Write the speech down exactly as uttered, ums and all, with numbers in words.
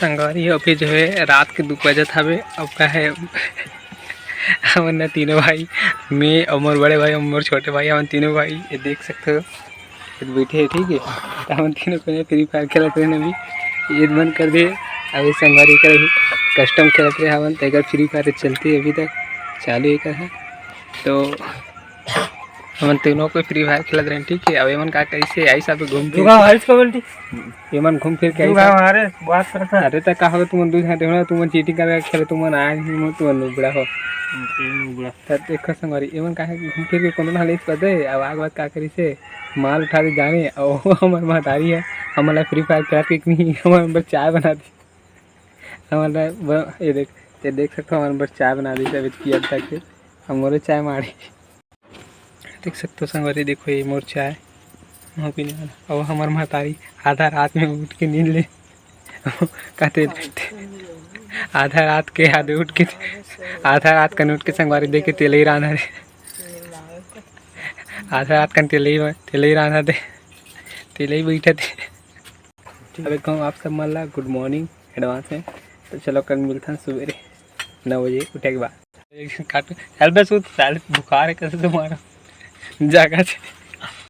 संगवारी हो, अभी जो है रात के दू बजत हवे। अब का है, हमन ना तीनों भाई, मैं और मोर बड़े भाई और मोर छोटे भाई, हमन तीनों भाई ये देख सकते हो, ये बैठे हैं, ठीक है। तो हमन तीनों को फ्री फायर खेलत रहे अभी, ये बंद कर दिए। अभी संगवारी कर कस्टम खेलत रहे हमन, तो एक फ्री फायर चलती है अभी तक, चालू एक है। तो हमन तीनों को फ्री फायर खेलत रहे, ठीक है। अब एमन का करिसे, आई सब घूम फिर, एमन घूम फिर के आई सब। अरे बात करता। अरे त का हो, तुमन दू झन देखो ना, तुमन चीटिंग करके खेले, तुमन आए नहीं हो, तुमन नुबड़ा हो। नुबड़ा। त देखो संगवारी, एमन का है घूम फिर के कोनो हाल इस पते, अब आग बात का करिसे, माल उठा दे जाने, और वो हमर महतारी है, हमला फ्री फायर खेलत के नहीं, हमर बर चाय बना दी, हमला ब-, ये देख, ये देख सकते हो, हमर बर चाय बना दी अभी पियब तक के, हमरो चाय माड़ी। देख सकते हो संगवारी, देखो ये मोर चाय, महू पीने वाला। और हमर महतारी आधा रात में उठ के नींद ले, कहते आधा रात के, आधे उठ के, आधा रात कन उठ के संगवारी देखे तेलई रांधा दे, आधा रात कन तेलई, तेलई रांधा दे, तेलई बैठा दे। अबे कहूँ आप सब मन ला गुड मॉर्निंग एडवांस में। तो चलो कल मिलथन सुबेरे नौ बजे उठे के बाद। काट, चल बे सूत, साले बुखार है, कैसे तुम्हारा जागा से।